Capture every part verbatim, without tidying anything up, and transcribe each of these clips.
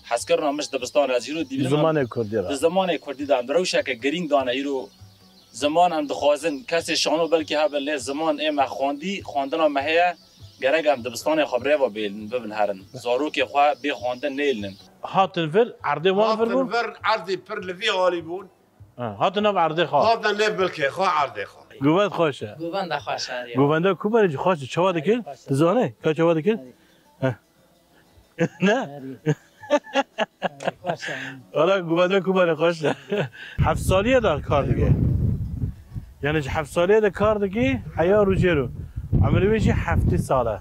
Hezkirina min ji dibistana ez îro dibînim em Zimanê kurdî re. Di zimanê kurdî de em di rewşeke girîng dane îro. Ziman em dixwazin kesê şano belkî hebe, lê ziman ê me xwendî, xwendina me heye, gerek em dibistanê xwe bi rê ve bêlin, bibin herin. Zarokê xwe bê xwendin nêlinin. Hatin vir, erdê wan vir bû? Hatin vir, erdê pir li vî alî bûn. Ha, hatin nav erdê xwe. Hatin nêv bilkê xwe, erdê xwe. Guvend xweş e. Guvenda xweş e, erê. Guvenda ku berê jî xweş e, çawa dikir? Xweş e. Tu zanî, ka çawa dikir? Erê. Heh. Ne? Erê. Erê, xweş e. Wala guvenda ku berê xweş e. Heft salî ye de kar dike. Yani ji heft salî ye de kar dike, heya rojê ro. Emirê wê jî heftê sal e.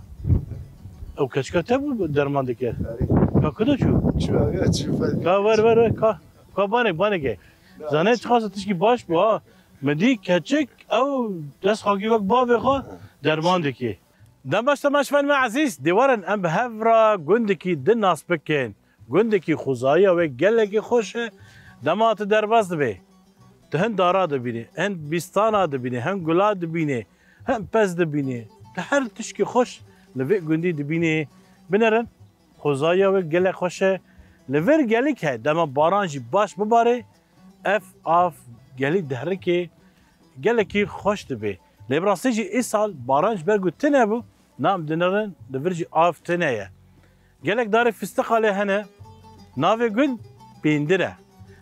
Ew keçika te bû derman dike. Erê. Ka ku de çû? Çû, ya, çû, Ka ver, ver, ver, ka. Ka banek, banek e. Zanê çiqas tişkî baş bû ha. Min dî keçik ew dest xakî wek bavê xwe derman dikî. Dem baş temaşevanê me ezîz, dê werin em bi hev re gundekî din nas bikin. Gundekî xwezaya wê gelekî xweş e. Dema tu derbas dibê, tu hin dara dibînî, hin bîstana dibînî, hin gula dibînî, hin pez dibînî. Tu her tişkî xweş li vê gundî dibînî. Binerin. Xwezaya wê gelek xweş e. Li vir gelî ke dema baran jî baş bibare, ev av gelî derikê gelekî xweş dibe. Lê bi rastî jî îsal baran ji ber ku tune bû, nam dinerin li vir jî av tune ye. Gelek darê fistiqa lê hene. Navê gund Pêndir e.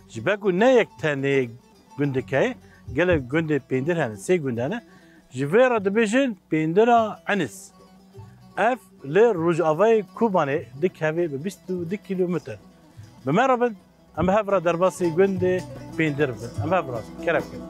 Ji ber ku ne yek tenê gundek heye, gelek gundê Pêndir hene, sê gund hene. Ji vê re dibêjin Pêndira Enis. Ev li rojavayê Kobanê dikeve bi bîst û du kîlometre. Bi me re bin, em hev re derbasî gundê Pêndir bin. Em hev re kerem kin.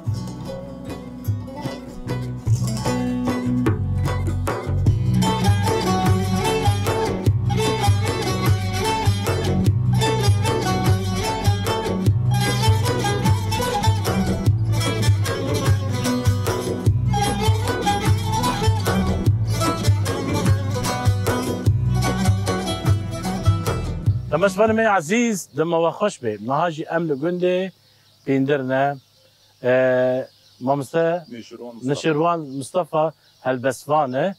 Temaşevanê me ezîz, dema we xweş be. Niha jî em li gundê Pêndir ne. E, mamoste Nêşirwan Mistefa. Nêşirwan Mistefa helbestvan e.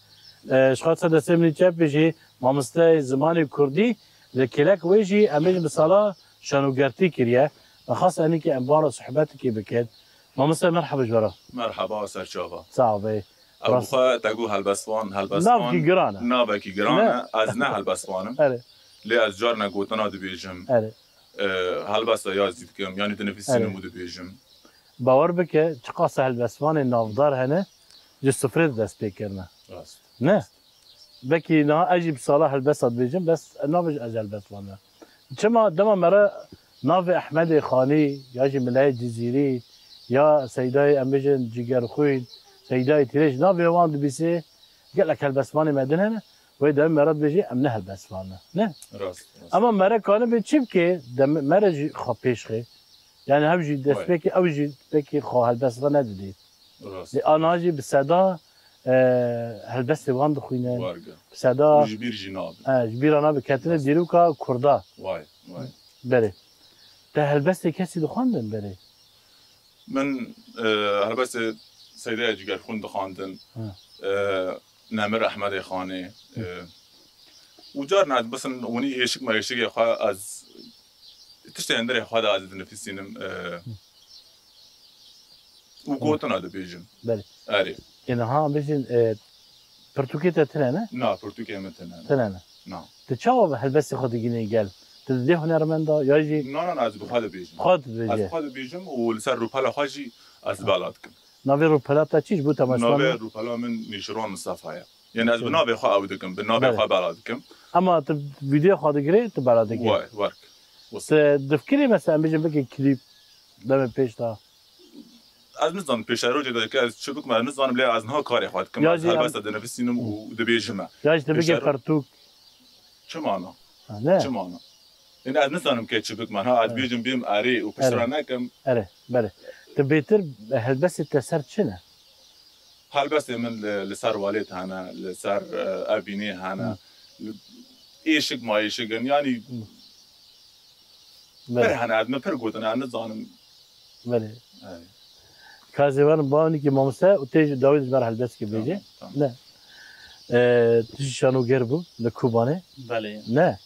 E, ji xwe ser destê min çepê jî mamosteyê zimanê kurdî, li kêlek wê jî em bêjin bi sala şanogertî kiriye. Min xwest enîkê em bi wan re sohbetekê bikin. Mamoste merheba ji we re. Merheba, serçava. Sax be. Ew bi xwe te got helbestvan, helbestvan. Navekî giran e. Navekî giran e. Ne? Ez ne helbestvan im. Erê. Lê ez carna gotina dibêjim. Erê. E, helbesta yazî dikim, yanî dinivîsînim Erê. û dibêjim. Bawer bike, çiqas helbestvanê navdar hene, ji sifrê de dest pê kirine. Rast. Ne? Belkî niha ez jî bi sala helbesta dibêjim, bes nabêjim ez helbestvan me. Çima dema me re navê Ehmedê Xanî, ya jî Mileyê Cizîrî, ya Seydayê em bêjin Cigerxwîn, Seydayê Tîrêj, navê wan dibîsê, gelek helbestvanê me din hene, wê demê me re dibêjê em ne helbestvan ne. Ne? Rast, rast. Ama me re kanibê çi bike, dem-, me re jî xwe pêş xê. Yani hev jî destpêkê, ew jî pêkê xwe helbest re nedidî. Rast. Lê ana jî bi seda, e, helbestê wan dixwînin. Warge. Bi seda Û ji bîr jî nabe. E, ji bîra nabe. Ketine Rast. dîroka Kurda. Vay, vay. Berê. Te helbestê kesî dixwendin berê? Min, e, helbestê Seyda Cigerxwîn dixwandin. Ha. E, Nemir Ehmedê Xanê. E, û carna ez bisin winî êşik me êşikê xwe ez tiştê hundirê xwe de ez dinivîsînim. E, Hı. û gotina dibêjin. Belê. Erê. Ê niha bêjin, e, pirtûkê te tune ne? Na, pirtûkê min tune ne. Tune ne. Na. Tu çawa bi helbestê xwe digînî gel? Tu didê hunermenda ya jî? Na, na, na, ez bi xwe dibêjim. Xwe dibêjî. Ez bi xwe dibêjim û li ser rûpela xwe jî ez bela dikim. Navê rûpela te çi ji bo temaşevan? Navê rûpela min Nîşiron Mistefa ye. Yani ez bi navê xwe ew dikim, bi navê xwe bela dikim. Ama tu vîdeo xwe digirê, tu bela digirê. Way, werk. Tu difikirî mesela em bêjin bikî klîp demê pêş de. Ez nizanim pêşerojê de ke ez çi bikim, ez nizanim lê ez niha karê xwe dikim. Ya Ez jî em- helbesta dinivîsînim û dibêjim e. Ya jî tu bikî Pêşero- pertûk. Çima na? Ha, ne? Çima na? Yani ez nizanim ke çi bikim. Ha, ez bêjim bêm erê û piştre nekim. Erê, belê. Tu bêtir helbestê te ser çi ne? Helbestê min li, li ser welêt hene, li ser, e, evînê hene. Li, êşik ma êşik in. Yani pir hene, ez min pir gotin, ez nizanim. Belê. Evet. Ka ez ê werim ba wînîkî mamoste û tê jî dawî ji me re helbestkî bêjê. Tamam, tamam. Ne. E, tu jî şanoger bû li Kobanê. Belê. Ne.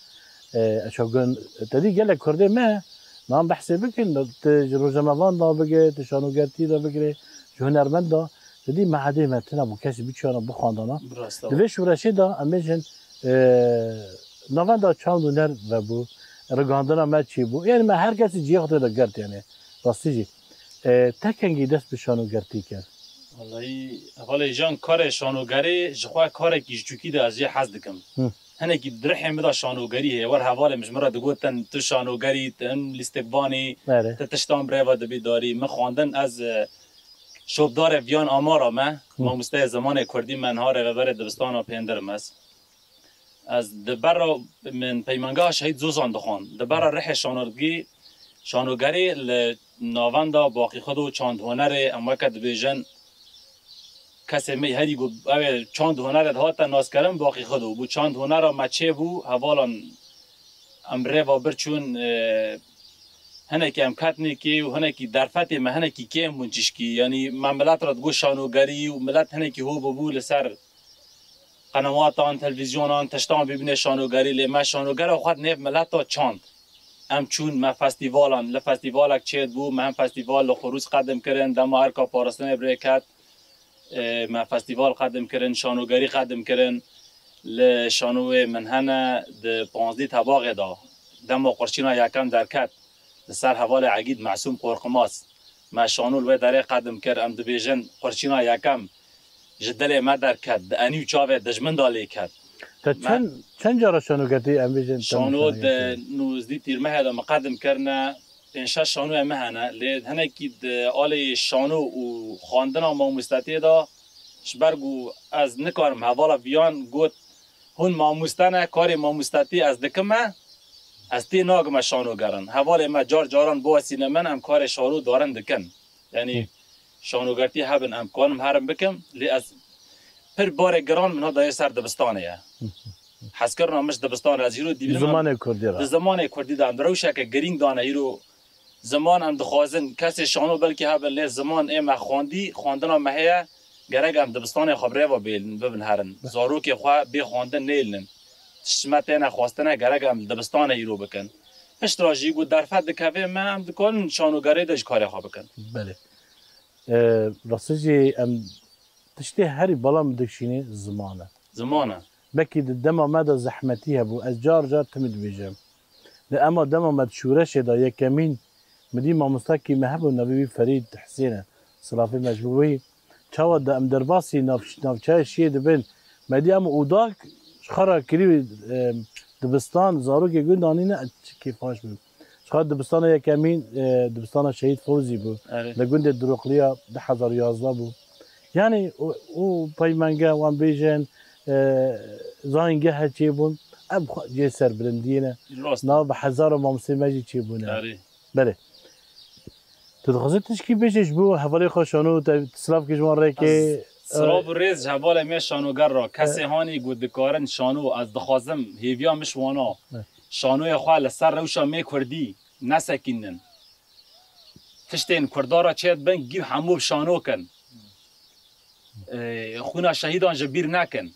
E, ez çav gon, te dî gelek kurdê me, nan behsê bikin, tu ji rojnamevan da bigire, tu şanogertî da bigire, ji hunermend da, tu dî mehedê me tune bû, kesî biçûyana bixwandana. Bi rast e. Di vê şûreşê de em bêjin, e, navenda çand û huner vebû, rigandina me çêbû. Yani me her kesî cihê xwe tê de girt yani. Rastî jî. E, te kengî dest bi şanogertî kir? Wellahî, hevalê Jan, karê şanogerê ji xwe karekî ji çûkî de ez jê hez dikim. Hı. Hinekî di rihê min de şanogerî heye. Wer hevalê min ji min re digotin, tu şanogerî, tu hin lîstikvan î, Erê. tu tiştan bi rê ve dibî darî. Min xwendin, ez, e, şopdarê Viyan Amara me, Hı. mamosteyê zimanê kurdî me, niha rêveberê dibistana Pêndir im ez. Ez di ber re min peymangeha Şehîd Zozan dixwand. Di ber re rihê şanogî, şanogerî li navenda Baqîxudo û çandhunerê, em weke dibêjin, kesê me herî ku ew ê çandhunerê dihate naskirin Baqîxudo bû. Çandhunera me çêbû, hevalan em rêva bir çûn, e, hinekî em ketnîkî û hinekî derfetê me hinekî kêm bûn çişkî. Yanî me milet re digot şanogerî û milet hinekî hû bûbû li ser qenewatan, televîzyonan, tiştan bibîne şanogerî, lê me şanogera xwe di nêv mileta çand. Em çûn, me festîvalan, li festîvalek çêdibû, me hem festîval li Xurûs qedim kirin, dema erka parastinê bi rê ket, e, me festîval qedim kirin, şanogerî qedim kirin. Li şanoyê min hene di panzdî tebaxê de, dema qurşîna yekem derket, li ser hevalê Egîd Mesûm Qorqimaz. Me şano li wê derê qedim kir, em dibêjin, qurşîna yekem ji dilê me derket, di enî û çavê dijmin de lê ket. Te Me- çend, çend cara şanogertî em bêjin te Şano nîşanî di kir? nûzdî tîrmehê de min qedim kirine, pênc şeş şanoyê me hene, lê hinekî di alê şano û xwendina mamostetiyê de, ji ber ku ez nikarim hevala viyan got, hûn mamoste ne, karê mamostetî ez dikime, ez tê nagime şanogerin. Hevalê me car caran biwesîne min, em karê şano darin dikin. Yanî şanogertî hebin, em kanim herim bikim, lê ez pir barê giran min ha dayê ser dibistanê ye. Hezkirina min ji dibistanê, ez îro dibînim em Zimanê kurdî re. di zimanê kurdî de em di rewşeke girîng dane îro ziman em dixwazin kesê şano belkî hebin, lê ziman ê me xwendî, xwendina me heye, gerek em dibistanê xwe bi rê ve bêlin, bibin herin. Zarokê xwe bê xwendin nêlinin. Tişt ji me têne xwestine, gerek em dibistanê îro bikin. Piştre jî ku derfet dikeve me, em dikarin şanogerê de ji karê xwe bikin. Belê. E, rastî jî em tiştê herî bala min dikişînê ziman e. Ziman e. Belkî di dema me de zehmetî hebû. Ez car car timî dibêjim. Lê ema dema me di şûreşê de yekemîn, min dî mamostakî me hebû, navê wî Ferîd Hisên e. Silafê me ji bo wî. Çawa de em derbasî nav-, navçeya Şiyê dibin. Me dî em odak ji xwe re kirî, e, dibistan, zarokê gund anîne, ez çi kêfxweş bûm. Ji xwe dibistana yekemîn, e, dibistana Şehîd Fewzî bû. Erê. Li gundê Diroqliya du hezar yazdeh bû. Yani û, û peymenge wan bêjin, e, zayîngehe çêbûn. Em xwe cihê serbilindiyê ne. Rast. Nav bi hezara mamostê me jî çêbûne. Erê. Belê. Tu dixwazî tişkî bêjî ji bo hevalê xwe şano, te silav kir ji wan rêkê. Ez silav û rêz ji hevalê me şanoger re. Kesê hanî ku dikarin şano, ez dixwazim hêviya min ji wana. Evet. Şanoyê xwe li ser rewşa me kurdî nesekînin. Tiştên kurda re çêdibin, gîv hemû bi şano kin. Ê, xwîna şehîdan ji bîr nekin.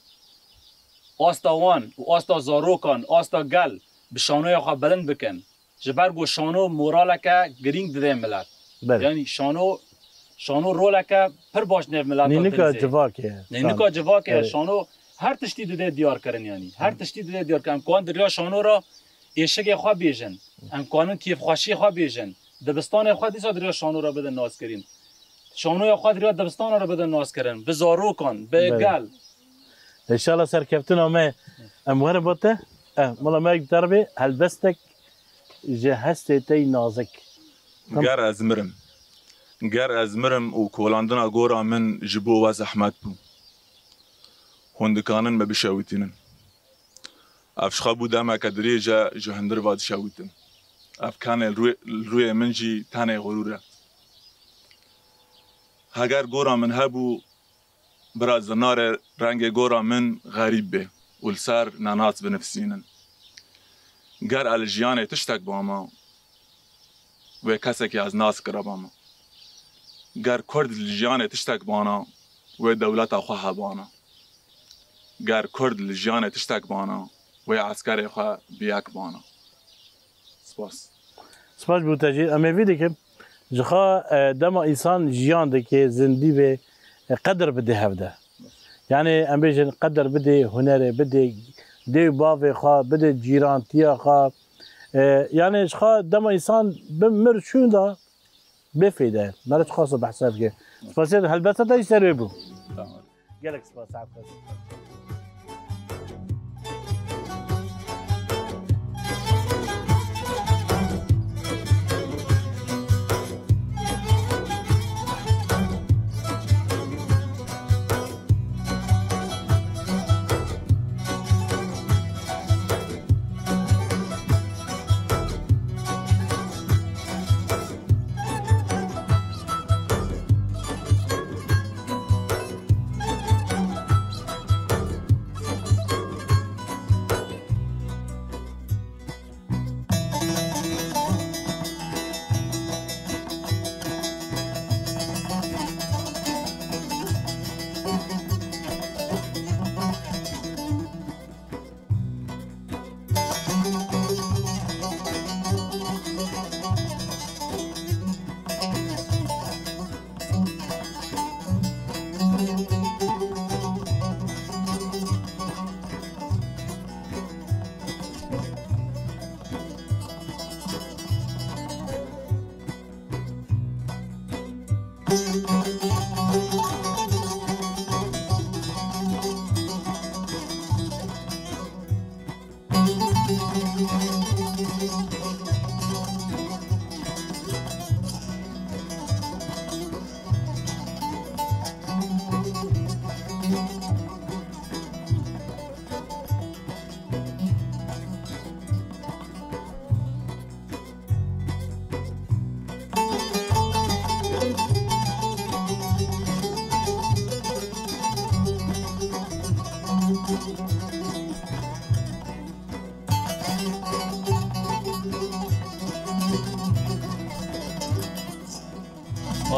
Asta wan û asta zarokan, asta gel bi şanoyê xwe bilind bikin. Ji ber ku şano moraleke girîng dide milet. Belê. Yanî şano Şano roleke pir baş nêv mileta Nînika civakê ye. Nînika civakê ye. Evet. Şano her tiştî dide diyar kirin yanî. Her tiştî dide diyar kirin. Em kan di riya şano re êşigê xwe bêjin. Em kanin kêfxweşiyê xwe bêjin. Dibistanê xwe dîsa di riya şano re bidin naskirîn. Şanoya xwe di riya dibistana re bidin naskirin. Bi zarokan, bi Belê. gel. Înşallah serkeftina me em werin bo te. Eh, mala me dervê helbestek ji hestê te yî nazik. Ger ez mirim. Ger ez mirim û kolandina gora min ji bo we zehmet bû. Hûn dikanin me bişewitînin. Ev ji xwe bû demeke dirêj e ji hundir ve dişewîtim. Ev kenê li rûyê, li rûyê min jî tenê xurûr e. Heger gora min hebû, bira zinarê rengê gora min xerîb bê û li ser nenas binivîsînin. Ger ez li jiyanê tiştek bama, wê kesekî ez nas kirabama. Ger Kurd li jiyanê tiştek bana, wê dewleta xwe hebana. Ger Kurd li jiyanê tiştek bana, wê eskerê xwe bi yek bana. Spas. Spas bo te jî. Em ê vî dikin. Ji xwe, e, dema însan jiyan dike, zindî be, e, qedir bide hev de. Yani em bêjin qedir bide hunerê, bide dê û bavê xwe, bide cîrantiya xwe. E, yani ji xwe dema însan bi mir çûn de bê feyde ye. Me re çiqas behsa bike. Spasiya helbesta te jî ser wê bû. Tamam. Gelek spas, saet xweş.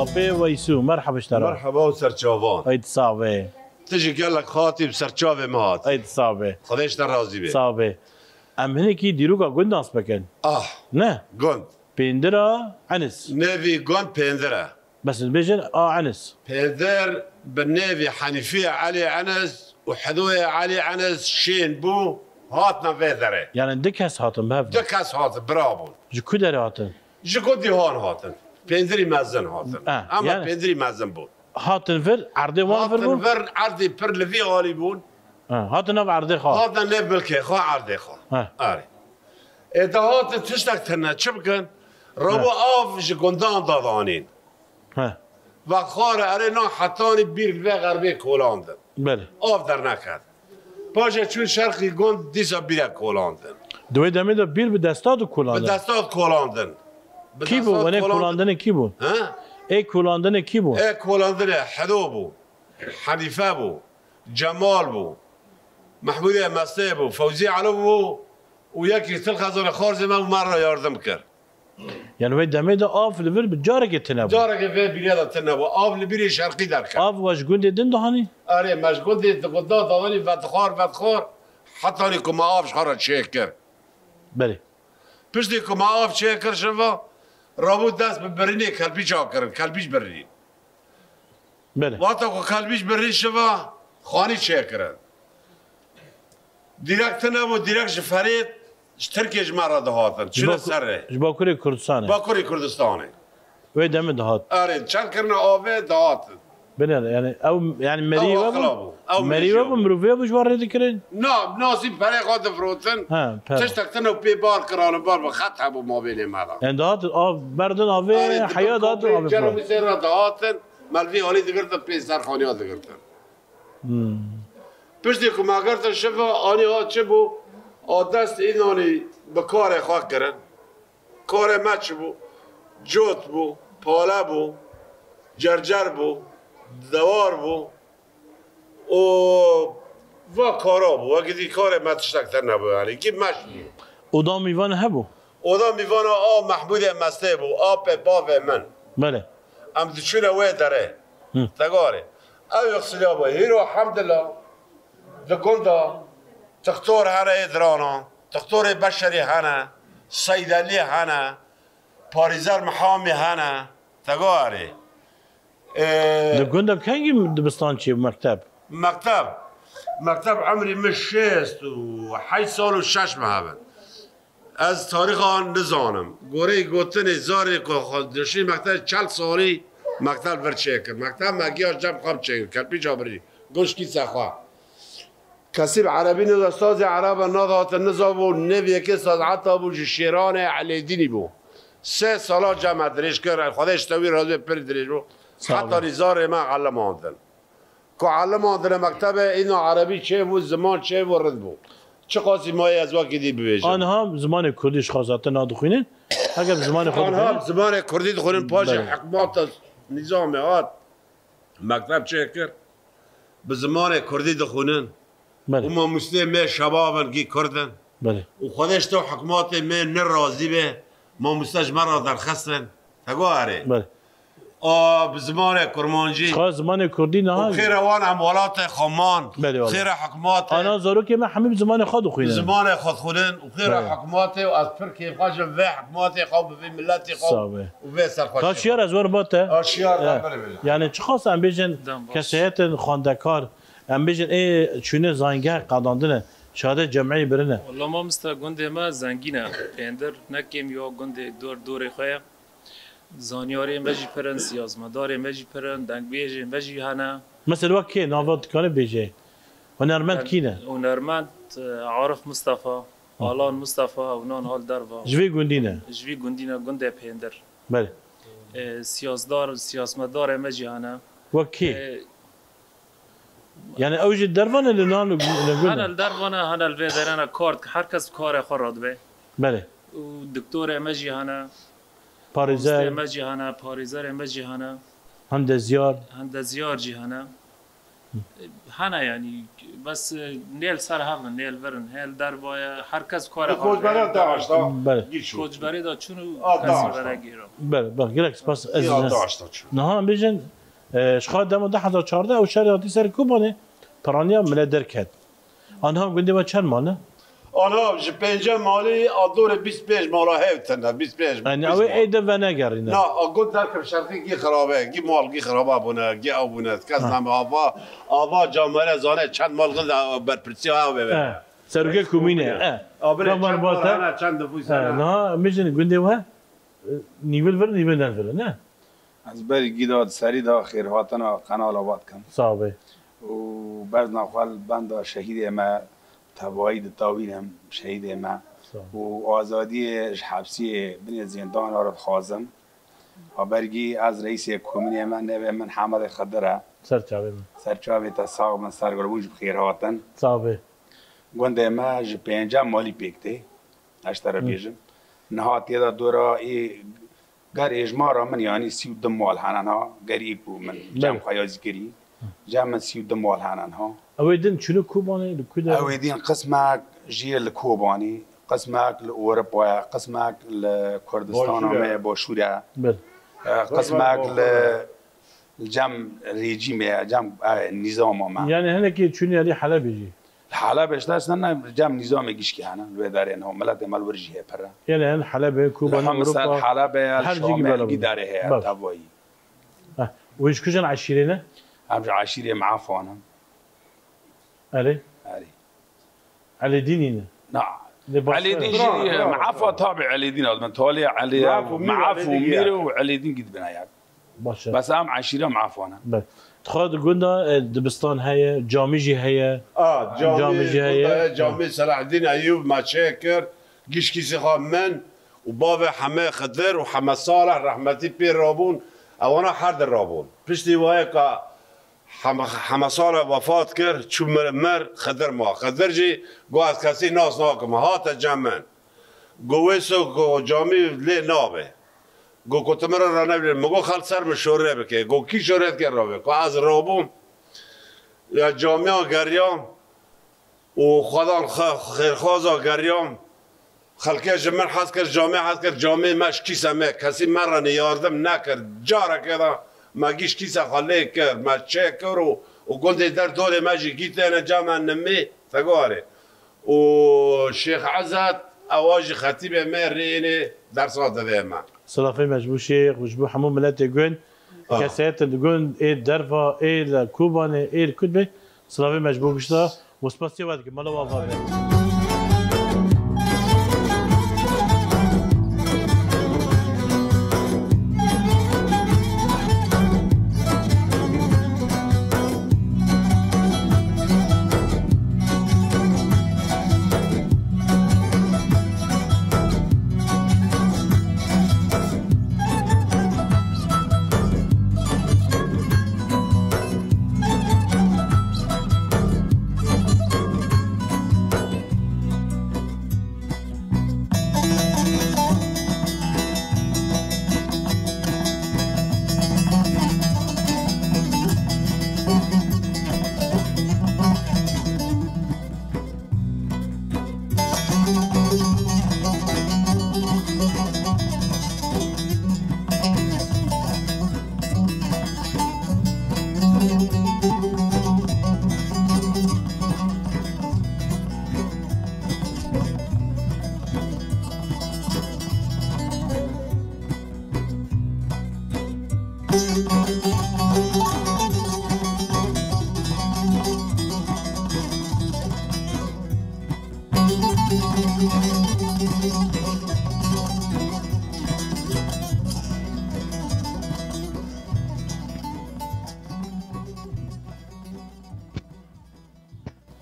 Apê Weysû, merheba ji te re. Merheba û serçavan. Ey, tu sax bê. Tu jî gelek xatî bi serçavê me hat. Ey, tu sax bê. Xwedê ji te razî bê. Sax bê. Em hinekî dîroka gund nas bikin. Ah. Ne? Gund. Pêndira Enis. Nêvî gund Pêndir e. Bes dibêjin a Enis. Pêndir bi nêvî Henîfiye Elî Enis û Hidoyê Elî Enis şên bû, hatine vê derê. Yani du kes hatin bi hev. Du kes hatin, bira bûn. Ji ku derê hatin? Ji ku Dîhan hatin. Pêndirî mezin hatin. Ha, Ema yani pêndirî mezin bûn. Hatin vir, erdê wan vir bûn? Hatin vir, erdê pir li vî alî bûn. Ha, hatin nav erdê xwe. Hatin nêv milkê xwe, erdê xwe. Ha. Erê. Ê de hatin tiştek tune çi bikin? Rewa Ha. av ji gundan dadanîn. He. Ve xare erê na hetanî bîr li vê xerbê kolandin. Belê. Av derneket. Paşê çûn şerqî gund dîsa bîrek kolandin. Di wê demê de bîr bi desta de Bi kolandin. desta kolandin. Bi Kî desta bû? Wenê kolandin. kolandinê kî bû? He? Ê kolandinê kî bû? Ê kolandinê Hedo bû. Henîfe bû. Cemal bû. Mehmûdê Mestê bû. Fewzî Elo bû. Û yekî Til Xezana Xarzê me bû, me re yardim kir. Yani wê demê de av li vir bi carekê tune bû. Carekê vê bîrê de tune bû. Av li bîrê şerqî derket. Av we ji gundê din dihanî? Erê, me ji gundê di gunda dadanî vedixwar, vedixwar, hetanî ku me av ji xwe re çêkir. Belê. Piştî ku me av çêkir şiva, rabû dest bi birînê kelpîça kirin, kelpîç birîn. Belê. Wexta ku Kelbîş birî şiva, xanî çêkirin. Dîrek tune bû, dîrek ji Ferêt, ji Tirkê ji me re dihatin. Çûne serê. Ji Bakurê Kurdistanê. Bakurê Kurdistanê. Wê demê dihat. Erê, çend kirine avê dihatin. Binêre, yani ew, yani merî we bû. Ew merî we bû, mirovê bû ji wan rê dikirin? Na, nasî perê xwe difirotin. Ha, pera. Tiştek tune pê bar kirane bar bi xet hebû mabênê me de. Yani dihat av, berdin avê, heya dihat avê. Çer û sê re dihatin, me li vî alî digirtin, pê ser xaniya digirtin. Hmm. Piştî ku me girtin şiva, anî ha çi bû? A dest înanî bi karê xwe kirin. Karê me çi bû? Cot bû, pale bû, cercer bû, dewar bû û va kara bû. Wekî dî karê me tiştek te nebû, yani. Kî meş bû. Oda mîvan hebû? Oda mîvana a Mehmûdê Mestê bû, apê bavê min. Belê. Em diçûne wê derê. Hı. Tegarê. Ew yexsiliya bû. Hîro hemdila di gunda tixtor hene ê dirana, tixtorê beşerî hene, seydelî hene, parîzer mihamî hene. Tegarê. Ee, Di gunda kengî dibistan çi mekteb? Mekteb. Mekteb emrî min şêst û heşt sal û şeş meh hebin. Ez tarîxa nizanim. Goreyê gotinê zarê ku xwe dişî mekteb çel salî mekteb vir çêkir. Mekteb me giya cem xwe çêkir. Kelpîça birî. Goşkî se xwe. Kesî bi erebî niza, sazê erebe nadatin nizabû, nêv yekê saz heta bû ji Şêranê Elêdînî bû. Sê sala cem me dirêj kir, Xwedê ji te wî razî be pir dirêj bû. Sağ ol. Heta nîzarê me elimandin. Ku elimandine mektebê, îna erebî çêbû, ziman çêbû, rind bû. Çiqasî mayê ez wekî dî bibêjim. Aniha zimanê kurdî ji xwe zaten nadixwînin. Heger bi zimanê xwe dixwînin. Aniha zimanê kurdî dixwînin, paşê hikmata nîzamê hat. Mekteb çêkir. Bi zimanê kurdî dixwînin. Belê. Û mamosteyê me şebab in, gî kurd in. Belê. Û Xwedê ji te û hikmatê me ne razî be, mamoste ji me re derxist in. Te got erê. Belê. A, bi zimanê kurmancî. Xwe zimanê kurdî niha. Û xêra wan em welatê xwe man. Belê, wala. Xêra hikmatê. Ana zarokê me hemî bi zimanê xwe dixwînin. Bi zimanê xwe dixwînin û xêra hikmatê û ez pir kêfxweş im vê hikmatê xwe bi vê miletê xwe û vê serxweşiyê. Ka şiyar ez werim ba te. A, şiyar, belê, belê. Yani çiqas em bêjin kesayetên xwendekar, em bêjin ê çûne zayîngeh qedandine, şehadê cemiyê birine. Wala mamoste gundê me zengîn e. Pêndir ne kêmî ya gundê dor dorê xwe ye. Zanyarê me jî pir in, siyasmedarê me jî pir in, dengbêjê me jî hene. Mesela wek kê, nava dikane bêje? Hunermend kî ne? Hunermend, e, Arif Mustafa, Alan Mustafa, ew nan hal derva. Ji vê gundî ne? Ji vî gundî ne, gundê Pêndir. Belê. E, siyasdar, siyasmedarê me jî hene. Wek kê? E, Yani ew jî dervan e li nan li gund e? Hene li dervan e, hene li vê derê ne kar dike. Her kes bi karê xwe radibe. Belê. Û doktorê me jî hene. Parêzer. Mamosteyê me jî hene, parêzerê me jî hene. Hendezyar. Hendezyar jî hene. Hene yani, bes, e, nêl ser hev in, nêl vir in, hêl derva ye, her kes bi karê xwe. Koçberê daişta. Belê. Koçberê de çûn û kes veregîra. Belê, bak, gelek spas ez. Niha em bêjin, e, ji xwe dema du hezar çardeh ew şerê hatî ser Kobanê, piraniya mile derket. Aniha gundê me çend mal e? Aniha ji pêncî malî a dorê bîst pênc mala hêv tune, bîst pênc. Yani ew ê ê de venegerîne. Na, a gund derkeve şertî gî xirabe, gî mal gî xirabe bûne, gî ew bûne. Kes name ava, ava camere zane çend mal gund berpirsiya ew bebe. He, serokê komînê, he. Abirê çend mal hene, çend nifûs hene. Niha em bêjin gundê we, e, nîvil vir, nîvil nervir, ne? Ez berî gî da di serî de xêrhatina qenala we dikim. Sağ be. Û bezna xwe li benda şehîdê me tevayî ditawînim, şehîdê me. Sağ ol. Û azadiyê ji hepsiyê binê zîndana re dixwazim. A bergî ez reîsê komînê me, navê min Hemedê Xidir e. Ser çavê min. Ser çavê te sax bin, ser gul hûn jî bi xêr hatin. Sağ be. Gundê me ji pêncî malî pêk tê. Ez ji te re bêjim. Niha tê de dora ê Ger êjmara min, yanî sî û du mal hene niha, gerî ku min cem xwe ya zî kirî. Cem min sî û du mal hene niha. Ew ê din çûne Kobanê, li ku de? Ew ê din qismek jî li Kobanê, qismek li Ewropa ye, qismek li Kurdistana me, Başûr e. E, qismek li, li cem rejîmê ye, cem, e, nîzama me. Yani hinekî çûne alî Helebê jî? Li Helebê ji dest ne, ne, cem nîzamê gişkî hene, li wê derê niha miletê me li wir jî hê pir e. Yanî hin Helebê, Kobanê, Ewropa, Helebê ye, her cî Şamê, bela hingî derê heye, tevayî. Heh, û ji kujin eşîrê ne? Em ji eşîrê Meafa ne. Erê? Erê. Elêdînî ne? Na. Lê başka Elêdîn ye. Jî Meafa tabî Elêdîn e. Min tolê Elê Meaf û Mîr û Elêdîn ye. Meaf û Mîr û Elêdîn gî dibine yek. Baş e. Bes em eşîra Meafa ne. Be. Dixwe di gunda, e, dibistan heye, camî jî heye. A, camî, camî jî heye. Gunda heye, camî Selahaddîn Eyûb me çêkir. Gişkîsî xwe min û bavê Hemê Xidir û Heme Salih rehmetî pê rabûn. Ewana her di rabûn. Piştî wayê ka Heme, Heme Salih wefat kir, çû mir, mir, Xidir ma. Xidir jî got, "Ez kesî nas nakim, hate cem min." Got, "Wê so ku camî lê nabe." Got, "Ku tu min re ranevîrî." Min got, "Xelk ser min şorê bike." Got, "Kî şorê dike rabe?" Got, "Ez rabûm, ya camiya geriyam û xwedan xe-, xêrxwaza geriyam." Xelkê ji min hez kir, camê hez kir, camê me ji kîse me, kesî me re ne yardim nekir. Carekê de me gîş kîse xwe lê kir, me çê kir û, û gundê der dorê me jî gî têne cem me nimî, te guharê. Û Şêx Ezet, ewa jî xetîbê me rênê dersa divê me. Silafê me ji bo şêx û ji bo hemû miletê gund, Ah. kesayetên gund, ê derva, ê li Kobanê, ê li kut be, silafê me ji bo gişta. Û spasiya we dikim, mala we ava be.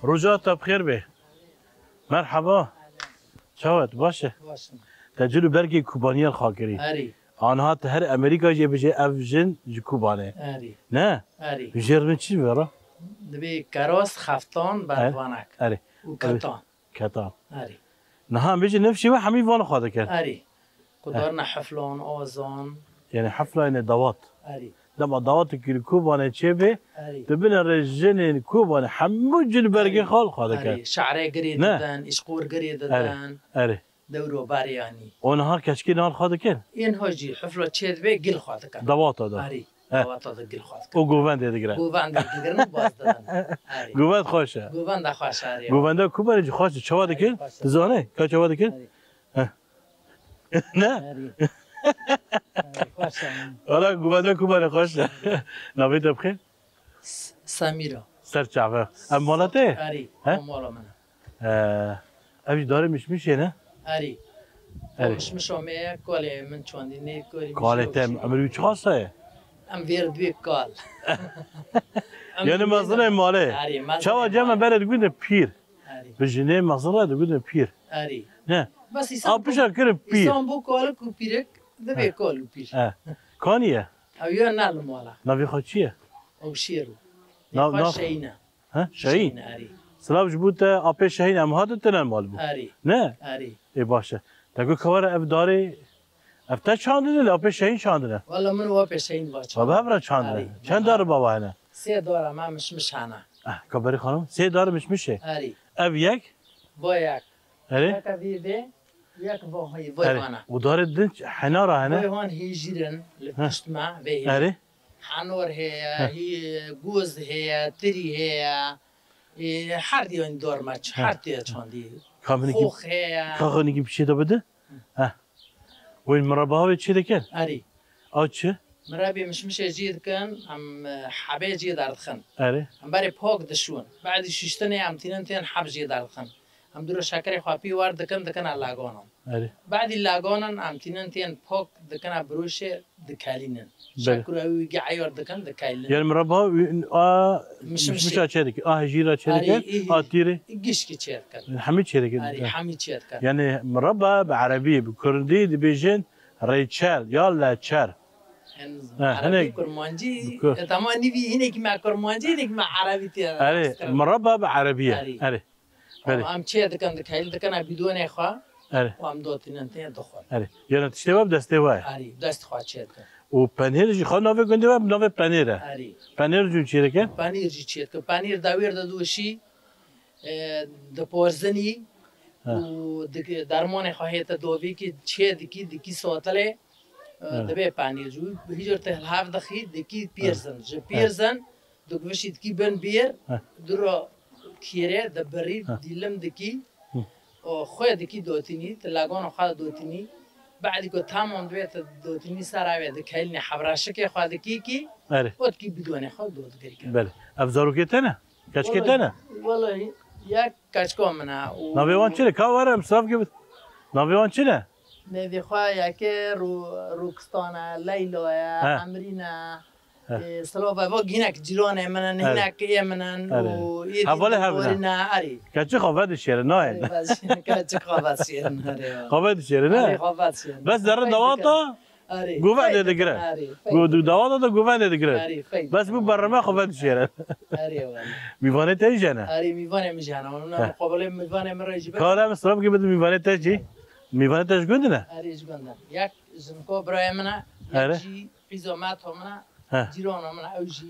Roja te bi xêr be. Merhaba. Çawa, tu baş e? Baş im. Te cil û bergê Kubaniyê li xwe kirî. Erê. Aniha tu her Amerîka jê bijê ev jin ji Kubanê. Erê. Ne? Erê. Jêr min çi vera? Dibê keras, xeftan, berxwanek. Erê. Û ketan. Ketan. Erê. Niha em bêjin nifşê we hemî van xwe dikin. Erê. Ku darine heflan, azan. Yani heflayê dawat. Erê. Dema dawatê kî li Kobanê çêbê, Erê. Di binê re jinên Kobanê hemû cil bergê Erê. Xal xwe dikin. Erê. Şe'rê girê Ne. Didin, îşqor girê Erê. Didin. Erê. Dewro berê yanî. O niha keçkî nal xwe dikin? Yên ha jî hefla çê dibe gil xwe dikin. Dawata da. Erê. He. Dawata da gil xwe dikin. O govendê digire. Govendê digirin û baz didin. Erê. Govend xweş e. Govenda xweş e, erê. Govenda Kobanê jî xweş e. Çawa dikin? Erê, xweş e. Dizane? Ka çawa dikin? Erê. He. Ne? Erê. Erê, xweş e. Wala govenda Kobanê xweş e. Navê te bi xêr? S-, Semîra. Ser çava. Em mala te? Erê, He? Em mala min e. Ee, ev jî darê mişmişê ne? Erê. Erê. Mişmişa me ye, kalê min çandî nê, kalê Kalê te, mişmişa emir wî çiqas e? Em vêr dibê kal. Em Yani dibê mezin e malê. Erê, mezin Çawa e cem malê. Bere digundin pîr. Erê. Bi jinê mezin re digundin pîr. Erê. Ne? Bes îsan A pişa kirin pîr. Îsan bû kalik û pîrik dibê He. Kal û pîr. He. Kaniye? Ew ya ne li mala. Navê xwe çi ye? Ew Şêr û. Nav, Navê xwe nav. Şehîn e. He? Şehîn. Şehîn, erê. Silav ji bo te, apê Şehîn, em hatin tine mal bû. Erê. Ne? Erê. Ê baş e. Te got kewere ev darê, ev te çandine, lê apê Şehîn çandine. Wala min û apê Şehîn va çandine. Baba hev re çandine. Erê. Çend dar baba hene? Sê dar e, me mişmiş hene. Eh, kaberî xanim, sê dar mişmiş e. Erê. Ev yek? Va yek. Erê. Yek ev vê, yek va hay, va Erê. Vana. Û darê din henara hene? Va han hêjîrin li He. Pişt me, vê hêjîrin. Erê. Henor heye, Heh. hî, goz heye, tirî heye. Ê, her diyan dor me ç-, Heh. Her tê çandî. Ka min Xox heye. Ka xwe nîkî pişê de bide? Heh. Wên min re baha wê çê de ker? Erê. A çi? Mirabê mişmişê cî dikin, em, e, hebê cî derdixin. Erê. Em berê pok dişûn. Badî şiştinê em tînin tên heb cî derdixin. Em dûro şekerê xwe pî wer dikin, dikine lagonan. Erê. Badî lagonan em tînin tên pok dikine birûşê dikelînin. Belê. Şeker û ew wî gî eyar dikin, dikelînin. Yani miraba a mişmişa çê dikin, a hejîra çê dikin, a tîrê. Gişkî çê dikin. Hemî çê dikin. Erê, hemî çê dikin. Yani miraba bi erebî, bi kurdî dibêjin rêçel ya leçer. Ha, hinek kurmancî, e, tamam, nîvî hinekî me kurmancî, hinekî me erebî tê. Erê, miraba bi erebî ye. Erê. Erê. Belê. Ama em çê dikin, dikelîn dikine bidonê xwe. Erê. Û em dotînin tê dixwin. Erê. Yana tiştê we bi destê we ye. Erê, dest xwe çê dikin. Û penêr jî xwe navê gundê we bi navê penêr e. Erê. Penêr jî çê dikin? Penîr jî çê dikin. Penîr dewêr de doşî, e, dipozinî û dik-, dermanê xwe hête dovî ki çê dikî, dikî sotilê, e, dibe penîr jî. Hîcor te hilhav dixî, dikî pîrzin. Ji pîrzin, dikvişî dikî bin bîr, duro kîrê, dibirî, dîlim dikî, û xwe dikî dotînî, ti lagona xwe dotînî. Badî ku tamam dibe ti dotînî ser avê dikelînî, hebreşikê xwe dikî kî, o dikî bidonê xwe dot girî. Belê. Ev zarokê te ne? Keçikê te ne? Wellahî, yek keçika min e û navê wan çi ne? Ka were em sirafkê bid-, navê wan çi ne? Navê xwe yekê Ru-, Rokistan e, Leyla ye, Emrîn e. Ê, silav e, va hinek cîranê min in, hinek ê min in û ê hevalê hev ne. Erê. Keçik xwe vedişêrin, nayên. Erê, keçik xwe vedişêrin, erê. Xwe vedişêrin, ne? Erê, xwe vedişêrin. Bes zerre dawata Erê. Guvendê digire. Erê. Gu-, du-, dawada da guvendê digire. Erê, feyda. Bes bu berreme xwe vedişêre. Erê, wele. Mîvanê te jî hene? Erê, mîvanê min jî hene. Ona muqabilê mîvanê min re jî be. Kare em sirafkê bidin mîvanê te jî. Mîvanê te ji gund ne? Erê, ji gund e. Yek jinko birayê min e. Erê. Yek jî qîzo meto min e. Cîrano min e. Ew jî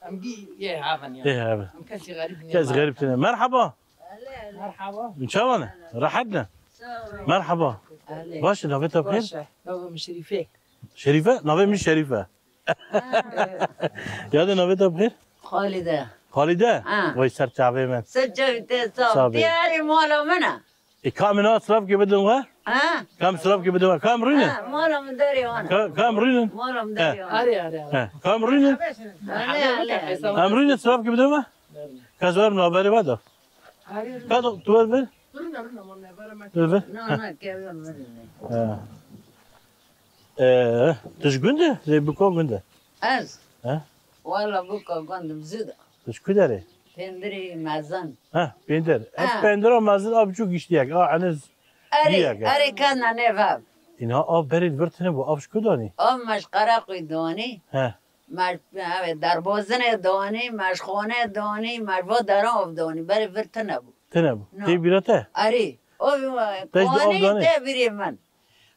em gî yê hev in ya. Yê hev in. Em kesî xerîb nîne. Kes xerîb tine. Merhaba. Merhaba. Çawa ne? Rehet ne? Merhaba. Baş e, navê te bi xêr? Baş e. Navê min Şerîfe. Şerîfe? Navê min Şerîfe. Ya de navê te bi xêr? Xalide. Xalide? Ha. Vay ser çavê min. Ser çavê te sağ ol. Sağ ol. Diyarê mala min e. E, ka min a sirafkê bidin we? Ha? Ka min sirafkê bidin we? Ka em rûnin? Ha, mala min derê wan e. Ka, ka em rûnin? Mala min derê wan e. He. Arê, arê, arê. He. Ka em rûnin? Alê, alê, alê. Em rûnin sirafkê bidin we? Kes wer min a berê we da. Ka tu, tu wer vir? Vir vir. Na, na, kevin vir. He. Ee, tu ji gund e? Lê bi ku gund e? Ez? He? Wala bi ku gund im zû de. Tu ji ku derê? Pendirê mezin. He, pendir. He. Hep pendira mezin a biçûk giştiyek. A, eniz. Erê, erê, kena nêv ev. Îna av berê li vir tune bû. Av ji ku danî? Av me ji Qereqûyê danî. He. Me, ev ê derbazinê danî, me ji xanê danî, me ji va deran av danî. Berê vir tune bû. Tune bû. No. Tê bîra te? Erê. Av, te jî av danî? Tê bîrê min.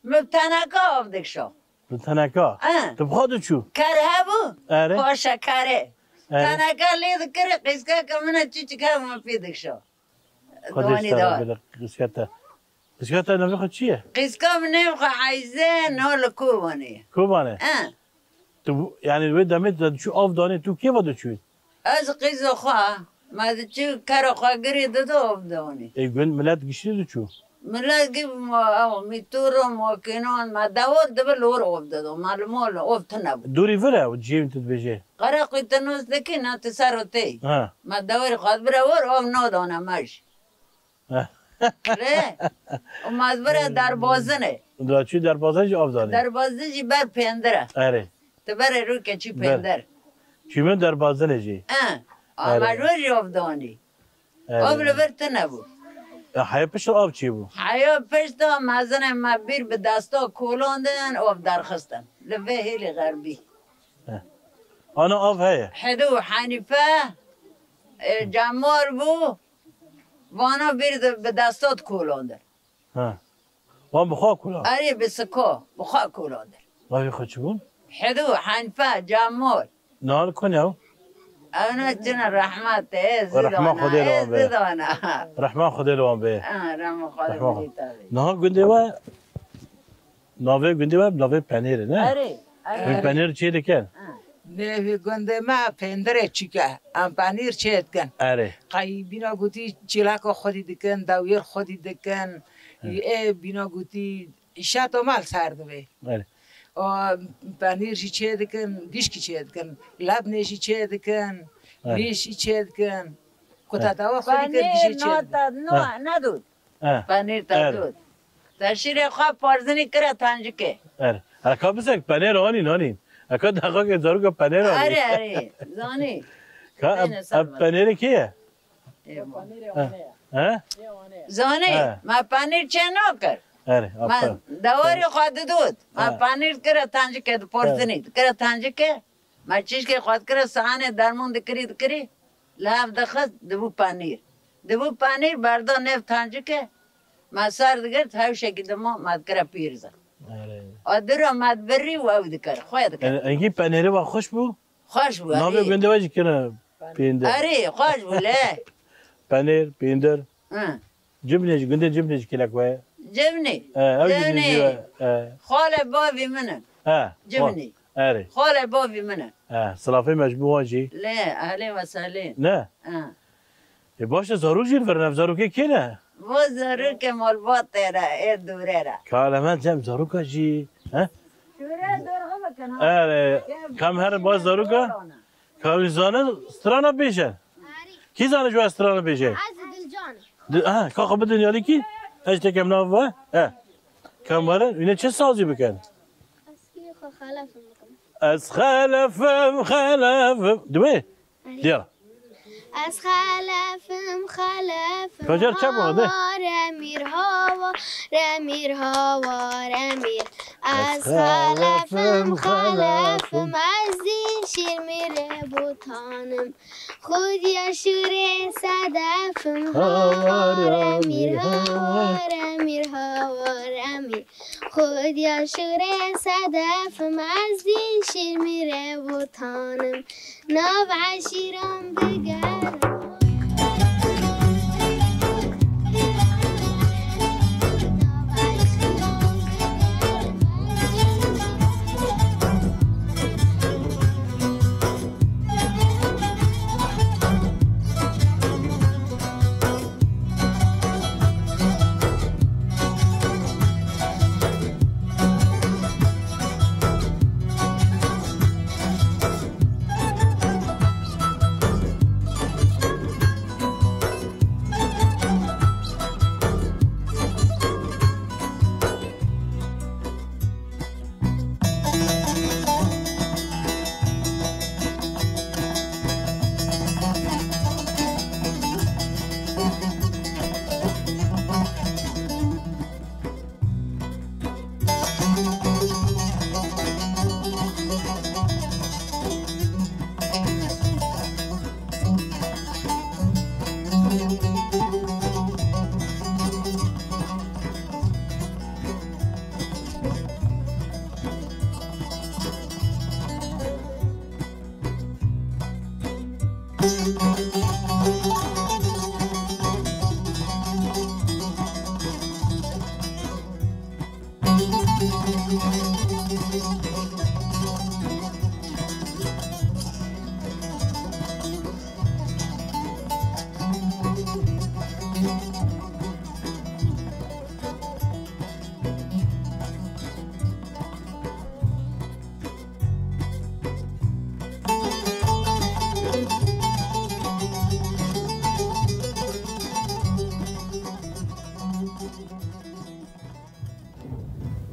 Min bi teneka av dikişa. Bi teneka? He. Tu bi xwe diçû? Ker hebû? Erê. Paşa kerê. Erê. Teneka lê dikirî, qîzkeke min e çiçik hebû min pê dikişa. Xwedê ji te re bêle qîzkete. Qîzkete navê xwe çi ye? Qîzka min navê xwe Eyze, no li Kobanê. Kobanê? He. Tu, yani wê demê de diçû av danê, tu kê ve diçû? Ez qîza xwe, me diçû kera xwe girê dido av danê. Ê gund milet giştî diçû? Milet gi ma-, ew, mîtûr û makînan, me dewar dibe li wir av dido, me li mal av tune bû. Dûrî vir e, cihê min tu dibêjê? Qereqûyê te nas dikî, na tu ser û tê. Ha. Me dewarê xwe dibire wir, av nadane me jî. Lê, û me dibire derbazinê. Dua çû derbazin jî av danê. Derbazin jî ber pendir e. Erê. Tu berê rû keçî pendir. Çîmin derbazinê jî. E, a me jor jî av danî. Erê. Av li vir tune bû. Ya, heya pişt av çêbû? Heya pişt a mezinê me bîr bi desta kolandin, av derxistin. Li vê hêlê xerbî. He. Ana av heye? Hidû, Henîfe, e, Cemal bû. Vana bîr de bi desta dikolandin. Ha. Wan bi xwe kola? Erê, bi siko, bi xwe kolandin. Navê xwe çi bûn? Hidû, Henîfe, Cemal. Niha li ku ne ew? Ew ne çi ne, rehmet e, ê zidana, ê zidana. Rehma Xwedê li wan be. Rehma Xwedê li wan be. Ha, rehma Xwedê. Rehma Xwedê. Niha gundê we, navê gundê we navê Penêr e, ne? Erê, erê. Hûn penêr çê dikin? Ha. Navê gundê me Pendirê Çîk e. Em penîr çê dikin. Erê. Qey bîna gotî çêleka xwedî dikin, dewiyêr xwedî dikin. Erê. Ê bîna gotî Îşeto me li ser dibê. Erê. O penîr jî çê dikin, gişkî çê dikin, lebnê jî çê dikin, Evet. Rîş jî çê dikin. Ku te Evet. dawa xwe dikir, Penîr gişkî çê dikin. nota, no, Ha. nedût. Ha. Penîr te Evet. dût. Te şîrê xwe parzinî kire tencikê. Er. Eka bisek penêr anîn, anîn. Eka dexakê zaroka penêr anîn. Erê, erê. Zanî. Ka Neyne ev, ser ev penêrê kê ye? Ê, ma. He? He? Zanî, He. me penîr çê nakir. Erê, Me aferin. dewarê xwe didot. Me He. penîr dikire tencikê, di porsinî He. dikire tencikê. Me çîşkê xwe dikire, sahanê dermûn dikirî, dikirî. Li hev dixist, dibû penîr. Dibû penîr, berda nêv tencikê. Me ser digirt, hewşekî dima me dikire pîrza. Erê. A dira me dibirî û ew dikir, xwe dikir. E, engî penêrê we xweş bû? Xweş bû, Navê erê. gundê we jî kine Pêndir. Erê, xweş bû lê. Penêr, pêndir. Hı. Cibnê jî, gundê Cibnê jî kêlek we ye. Cibnê. E, ew jî Cibnê. dizî we. E. Xalê bavî min in. E, Cibnê. xal-, erê. Xalê bavî min in. E, silafê me ji bo wan jî. Lê, ehlê ve sehlê. Ne? E. E, baş e, zarok jî li vir ne, ev zarokê kê ne? Bo zarokê malbatê re, ê dûrê re. Ka lê me cem zaroka jî, he? Şûre dorxe bikin, ha. Erê, kam herin baş zaroka? Ka wî zane strana bêje. Kî zane ji we strana bêje? Ez Dilcan. Di-, ha, ka xwe bidin yalîkî? Ez tekem nav we. He. Kam werin, wîne çi sazî bikin? Ez kî xwe xelefim bikim. Ez xelefim, xelefim. Dibe? Diya. Ez xelefim, xelefim. Kacar çap oldu? Hawa remîr, hawa remîr, hawa remîr. Ez Ez xelefim, xelefim, xelefim. xelefim. Ez dîn şîrmîrê botanim. Xudiya şûrê sedefim. Hawa Hawa remîr, remîr, hawa hawa. remîr, hawa remîr. Xudiya şûrê sedefim, ez dîn şîrmîrê botanim, nav eşîran bigerim.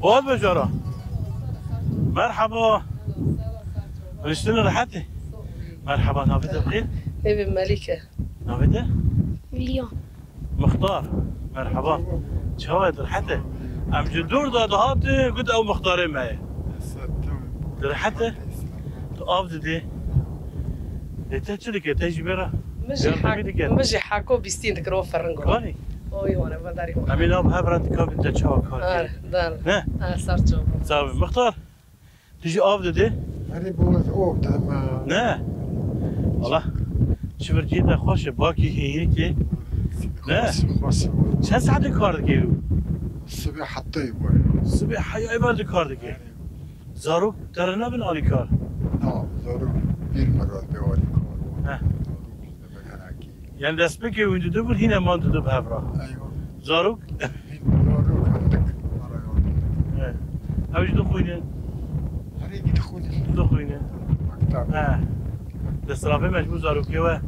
Boğaz bejara. Merhaba. Riştin rehetî. Merhaba, navê te bi xêr? Navê Melike. Navê te? William. Muxtar, merhaba. Çawa ye, tu rehet e? Em ji dûr de dihatin, got ew muxtarê me ye. Tu rehet e? Tu av didî. Lê te çi dike? Te jî bêra Min jî yardimî hak-, dike. min jî hako bîstîn dikir o firingo. Kanî? Oy, wane, vedarî wan. Em ê nav hev re dikabin te çawa kar Ar, kir. dan. Ne? Ar, ser çawa. Sağ ol. Muxtar. Tu jî av didî? Erê, bo ez av didî. Ne. Wala. Çi vir cî te xweş e, bakî hêyekê. Ne. Xweş, xweş. Çend saetê kar dikî? Sibê hetayê bû. Sibê heyayê ber dikar dikî. Erê. Zarok te re nabin alîkar? Na, zarok pîr min re bê alîkar. He. Zarok ji min hinekî. Yani destpêkê wî didu bir hîne man didu bi hev re. Eywa. Zarok? Zarok hindik. He. Ew jî dixwînin. He. Desthilatê me ji bo zarokê we.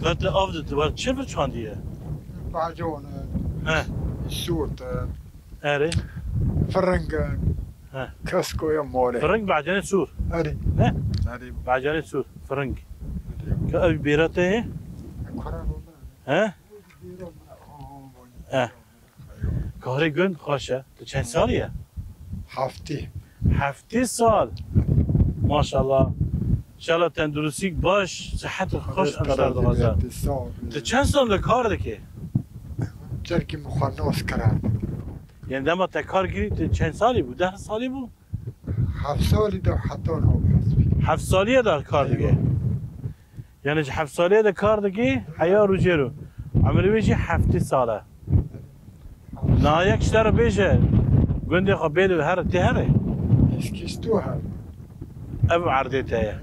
Ka tu av didî, tu çi vir çandiye? Bacon in, He. Sûrt in, Erê. Firing in, He. Keskoya morê. Firing bacanê sûr. Erê. Ne? Erê. Bacanê sûr. Firing. Erê. Ka ev bêra te ye? Kara He? He. Karê gund xweş e. Tu çend salî ye? Heftê. Heftê sal. Maşallah. Şala tenduristîk baş, sihet xweş em ji te re dixwazin. Heftê sal. Tu çend sal li kar dikî? Çerkî min xwe nas kira. Yanî dema te kar kirî, tu çend salî bû? Deh salî bû? Heft salî de heta nav hesbî. Heft salî ye de kar dike. Eywa. Yanî ji heft salî ye de kar dike, heya rojê ro. Emirê wê jî heftê sal e. Niha yek ji te re bêje, gundê xwe bêle here, tê here? Ez kişto her. Ev erdê te ye.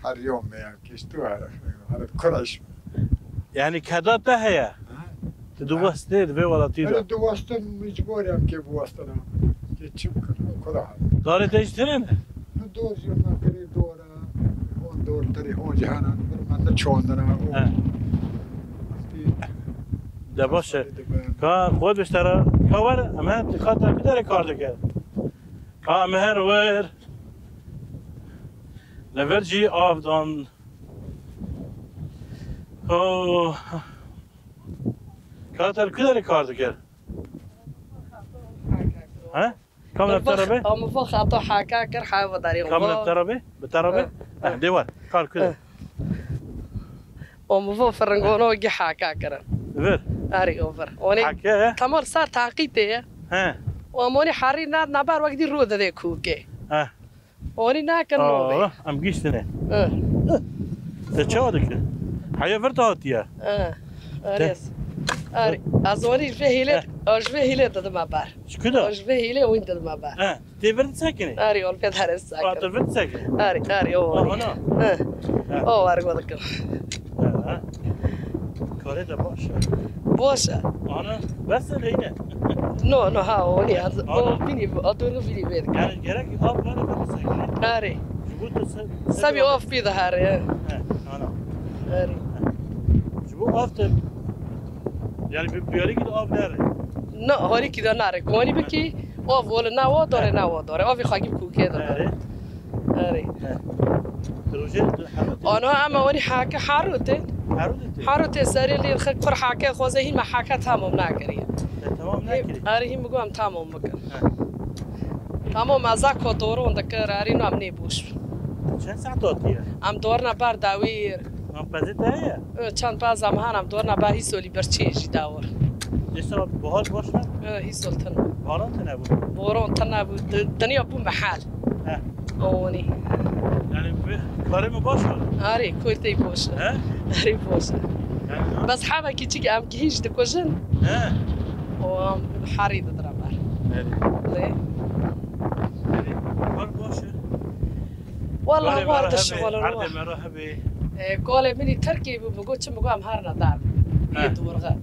Her yom me ya, kişto her. Her kureş. Yanî keda te heye? Ha? Tu diwestê di vê welatî de? Erê, diwestin, mecbûr em ke biwestin em. Ke çi bikin, em kura. Darê te jî tune ne? Ni dor jî me kirê dor e, hon dor terê hon jî hene, bir me ne çandine, o. He. De baş e. Ka xwe biştera, ka wer, em he, ka te bidere kar dike. Ka em her wer. Li vir jî av dan. Oh. Ka te li ku derê kar dikir? He? Kam li te re be? Am vo xato haka kir, ha vo darê. Kam li te re be? Bi te re be? Eh, eh. Eh, dê wer. Kar ku de? Eh. Am vo firingono gi haka kirin. Vir. Arê o vir. Onê hake, he? Tamam sar taqîtê ye. He. O amoni harî na, nabar wek dî ro dide kûkê. He. Onî nakin nobê. Aa, em giştine. Hı. Te çawa dikir? Heya vir te hatiye? Hı. Arê. Arê. Ez onî ji vê hîlê, Hı. Ji vê hîlê didime ber. Ji ku de? Ji vê hîlê wîn didime ber. Hı. Tê vir disekinê? Arê, ol pê dare sakin. Aa, tu vir disekinê? Arê, arê, o Aa, onî. Ana. Hı. Hı. O war go dikim. Hı, hı. Karê de baş e. Baş e. Ana, bes e leyne. No, no, ha, o ne? Ana. O bini, o donu bini ver. Yani gerek av var da bu sefer. Arê. Ji bo tu se-, Sabi se- of pî de harê. He, ana. Arê. Ji bo av te, yani bir, bir yere git av nere? No, harî kî de nare. Konî bikî, av wole na wa dore, na wa dore. Avî xakî kûkê de. Arê. Arê. He. Rojê tu herotê? Ana, ama wani hake harotê. Herotê? Harotê serê lê xir kur hake xweze hîn me hake tamam nakiriye. Te tamam nakiriye? Arê hîn bigom tamam bikin. He. Tamam, ez a kotoron dikir, arê nam nê boş. Çend saet hatiye? Em dorna ber dawîr. Em pezê te heye? Ö, çend pez em han em dorna ber îsolî birçî jî dawir. Dîsa bahar baş e? Ö, îsol tine. Baran tine bû? Boron tine bû. Di-, dinya bû mehel. He. Onî. Yani bi-, karê me baş e? Arê, kurtê baş e. He? Arê baş e. Yani ha? Bes hebe küçük em ki hiç dikujin. He. O em harî didire ber. Belê. Lê. Belê. Kar baş e. Walla war de şixulin. Erdê me re hebê. E, kolê min î Tirkî bû, mi got çi, mi got em herna dar. He. Yê duwirxe.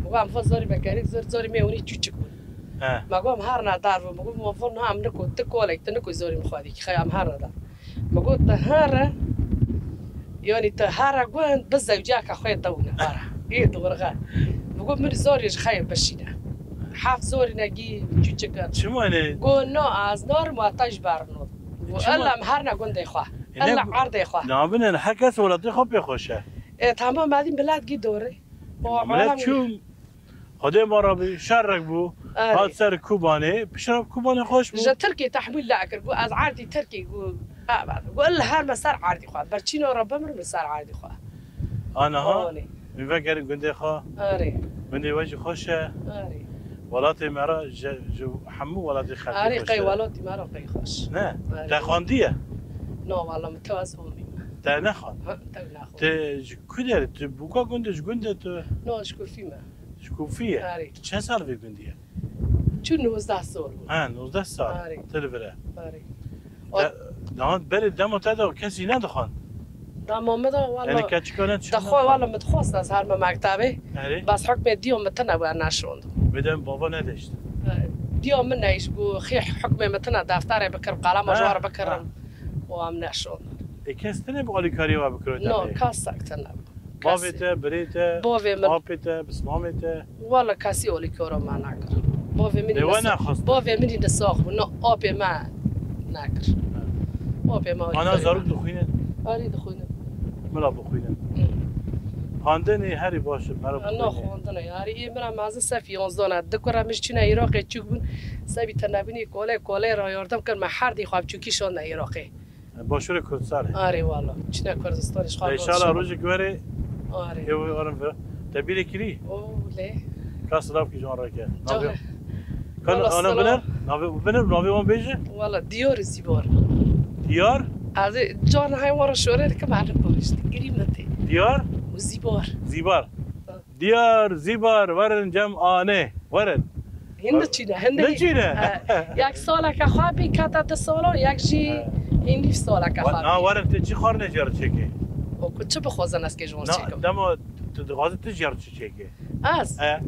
Mi got em xwe zorî me kerî, zor zorî me onî çûçik bûn. He. Me got em herna dar bû, mi got mi von ha em niko, ti kolek, ti niko zorî mi xwe dî, xey em herna dar. Mi got tu here, yanî tu here gund, bi zewciyaka xwe dewne, here. Yê duwirxe. Mi got min zorî ji xeyê bişîne. Heft zorî ne gî çûçik e. Çima ne? Got no, ez narim, wa te ji ber no. Got, çima? Ella em herna gundê xwe. E, ne ella erdê xwe. Nabine, her kes welatê xwe pê xweş e. E, tamam, ez dî milet gî dore. O milet alem çû, Xwedê me re bî, şerrek bû. Arê. Hat ser Kobanê, piştre Kobanê xweş bû. Ji Tirkî tehmîl nakir, got, ez erdî Tirkî, got, got, ella her me ser erdî xwe. Berçîno re bimir, min ser erdî xwe. Aniha, Onê. Min vegerin gundê xwe. Arê. Gundê we jî xweş e. Arê. Welatê me re ji, ji hemû welatê xelkê xweş e. Arê, qey welatî me re qey xweş. Ne? Arê. Te xwendiye? No, walla min tew ez homî me. Te nexwend? Ha, tew nexwend. Te ji ku derê? Tu bûka gundê, ji gundê tu? No, ji Kûfî me. Ji Kûfî ye? Arê. Tu çend sal vê gundî ye? Çû nozdeh sal bû. Ha, nozdeh sal. Arê. Te li vir e. Arê. Te, daha berê dema te de kesî nedixwend? Dema min de, walla. Yani keçika ne dixwe, walla min dixwest ez herme mektebê. Erê. Bes hukmê diyo min tine bû, ez neşondim. Vê dem bava nedişt. Diyo min neyş bû, xî hukmê min tine defterê bikirim, qalema ji wan re bikirim. Ha. O em neşondim. Ê, kes tine bi alîkariyê we bikiro te No, bê? Kes sek tine. Bavê Kesî. Te, birê te, Bavê min. Apê te, bismamê te? Wala kesî alîkara me nekir. Bavê min Lê we nesa-, nexwest. Bavê min nî nesax bû. No, apê me nekir. Ha. Apê me Ana alîkarî zarok me. Dixwînin? Arî dixwînin. Mila bixwînin. Hı. Xwendinê herî baş e, mero Ana bixwînê. Xwendinê. Arî ê min a mezin sef yanzdan e. Di kura min çûne Iraqê çûk bûn. Sebî tenebûnê kolê, kolê ra yardım kir. Me her dî xwe bi çûkî şandine Iraqê. Başûrê Kurdistanê. Arê wala. Çine Kurdistanê ji xwe Te înşallah rojek were Arê. Ê wê arim ve. Te bîrê kirî? O lê. Ka silav ki ji wan reke. Navê. Ka Wala ana silav. Biner? Navê biner, navê wan bêje? Wala Diyar û Zîbar. Diyar? Ez ê can hay wan şore dikim, her reko işte. Girî me tê. Diyar? Û Zîbar. Zîbar. Ha. Diyar, Zîbar, werin cem anê. Werin. Hindi çîne, hindi. Ne çîne? He. Yek saleke xwe bî kete du sala, yek jî He. Hîn nîv saleke xwe Na bî. Werin te çi xwarine jê re çêkê? O ku çi bixwazin ez kê ji wan Na, çêkim? Dema tu dixwazî tu jê re çi çêkê? Ez? He.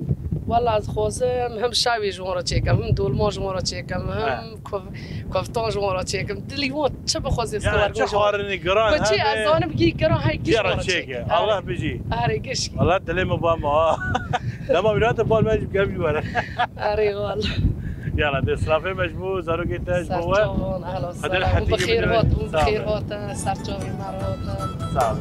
Wala ez dixwazim him şewê ji wan re çêkim, him dolma ji wan re çêkim, He. Him Kuf-, kuftan ji wan re çêkim. Dilî wan çi bixwazê Yani, siwar çi xwarinê giran Ku çi hebe, ez zanim gî giran hey giş jê re wan re çêke. Çêke. Allah bijî. Erê giş. Allah dilê min ba ma. Dema wîna te bal me ji gem ji were. Erê wal. Yala, dê sirafê me ji bo, zarokê te ji bo we. Serçavan, ehla Xwedê selam. Rehetî Bi xêr bide. Hat, bi Sağ xêr ol. Hat, serçavê me re hat. Sağ ol.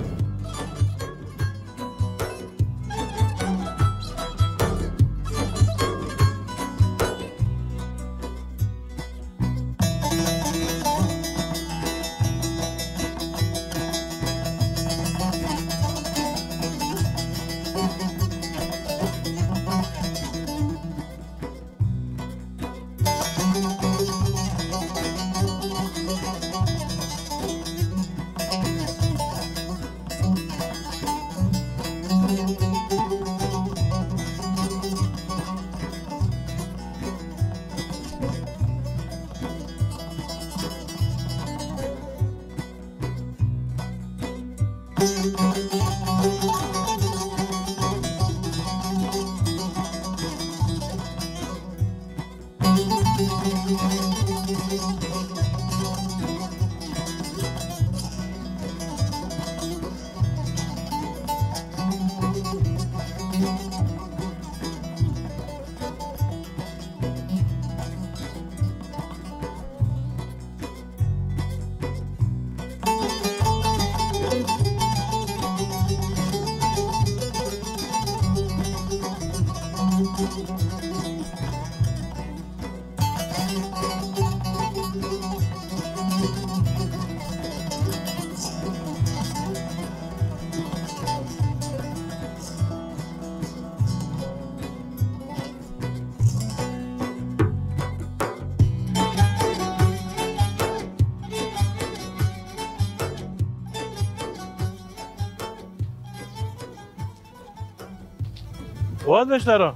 Waz beşdara.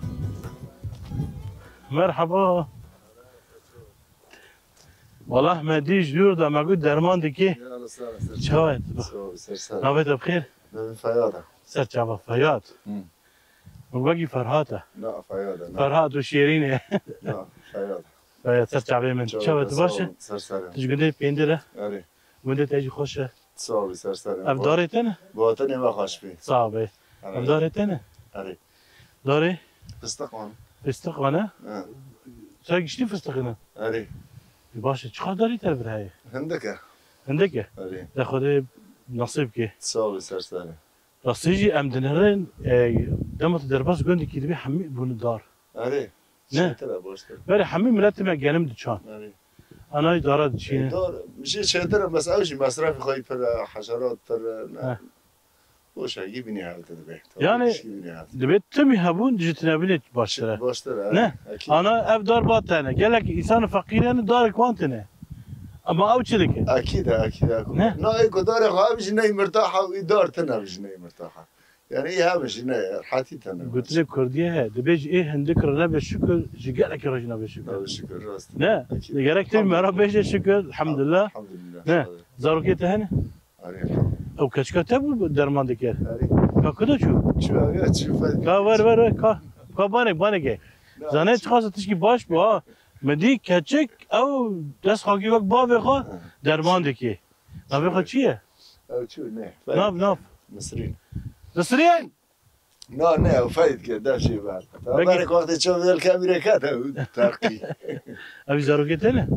Merhaba. Wala me dî ji dûr de me got derman dikê. Ya, Allah sağ olsun. Çawa ye? Sağ ol, ser ser. Navê te bi xêr? Navê Feyad e. Ser çava Feyad. Hı. Min wekî Ferhat e. Na, Feyad e, na. Ferhat û Şêrîn e. Na, Feyad. Feyad, ser çavê min. Çawa Çawa ye, tu baş e? Sağ ol, ser ser. Tu ji gundê Pêndir e? Erê. Gundê te jî xweş e. Sağ ol, ser ser. Ev darê te ne? Vatanê me xweş bê. Sağ ol bê. Erê. Ev darê te ne? Erê. Darê? Fıstık wan. Fıstık wan e? He. Sen giştî fıstık ne? Erê. E, baş e, çiqas darî te vir heye? Hindik e. Hindik e? Erê. De Xwedê nasîb ke. Sağ ol, ser ser. Rastî jî em dinêrin, e, dema tu derbas gundekî dibî hemî bûne dar. Erê. Ne? Çêtir e, baştir. Berê hemî miletê me genim diçan. Erê. Anayî dara diçîne. E, dar, jî çêtir e, mes-, ew jî mesrefê xwe yî pir e, heşerat pir e, ne. He. Boş e, yî bînî hevdî dibe. Yani, Yî bînî hevdî. Dibê timî hebûn, ji tinebûnê baştir e. Baştir e, Ne? Ekîd. Ana ev dar ba te ne. Gelek însan feqîr hene, darek wan tine. Ama ew çi dike? Ekîd e, ekîd e. Ne? Na, ê ku darê xwe hebî jî ney mirtaha, wî dar tine bi jî ney mirtaha. Yani, ê hebî jî ne, rehetî tine. Gotinê Kurdiyê heye, dibê ji ê hindik re nebe şukir, ji gelekî re jî nebe şukir. Nebe şukir, rast. Ne? Ekîd. Gerek tê me re Elhamdülillah. Bêje şukir, elhamdülillah. Elhamdülillah. Ne? Zarokê te hene? Erê, elhamdülillah. Ew keçika te bû derman dikir. Erê. Ka ku de çû? Çû, erê, çû, fed- Ka ver, ver, ver, ka. Ka banek, banek e. Ne, Zanê çû. Çiqas tişkî baş bû, ha. Me dî keçik, ew dest xakî wek bavê xwe Ha. derman dikî. Navê xwe çi ye? Ew çû ne. Nav, nav. Misrîn. Misrîn! Na ne, ew feyt ke, dev jê ber. Ta Belkî berek wextê çav del kemîre ket ew terqî. Ev zarokê te ne?